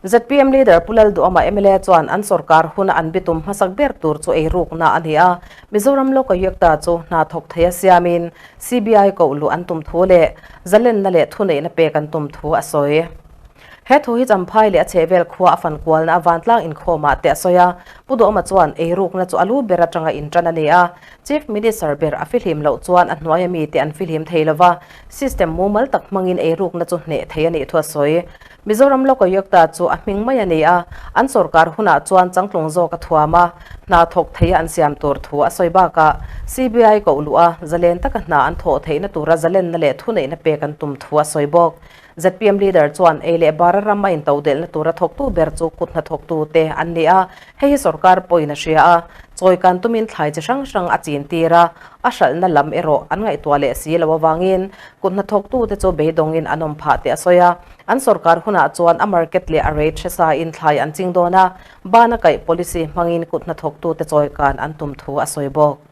ZPM leader Pu Lalduhama mla chuan an sorkar huna an bitum hmasak ber tur chu eirukna a ni a, Mizoram Lokayukta chu hna thawk thei a siamin CBI koh luh an tum thu leh zalenna leh thuneihna pek an tum thu a sawi. He thu hi Champhai leh a chhehvel khua a fan kualna a vantlang inkhawmah te a sawi a, Pu Duhama chuan eirukna chu a lu ber atanga intan a ni a, Chief Minister ber a fihlim loh chuan a hnuaia mite an fihlim thei lova, system mumal tak hmangin eirukna chu hneh thei a nih thu a sawi. Mizoram Lokayukta chu a hming mai a ni a, an sorkar hunah chuan changtlung zawk a thuam a, hna thawk theia an siam tur thu a sawi bakah CBI koh luh a, zalen taka hna an thawh theihna tura zalenna leh thuneihna pek an tum thu a sawi bawk. Zpm leader chuan ei leh bara ram a intodelhna tura thawktu ber chu kut hnathawktute an ni a, hei hi sorkar pawhin a hria a, chawi kan tumin thlai chi hrang hrang a chin tir a, a hralhna lam erawh an ngaihtuah leh si lo avangin kut hnathawktute chu beidawngin an awm phah tih a sawi a, an sorkar hunah chuan a market leh a rate hre sain thlai an ching dawn a, bana kaih policy hmangin kut hnathawktute chawi kan an tum thu a sawi bawk.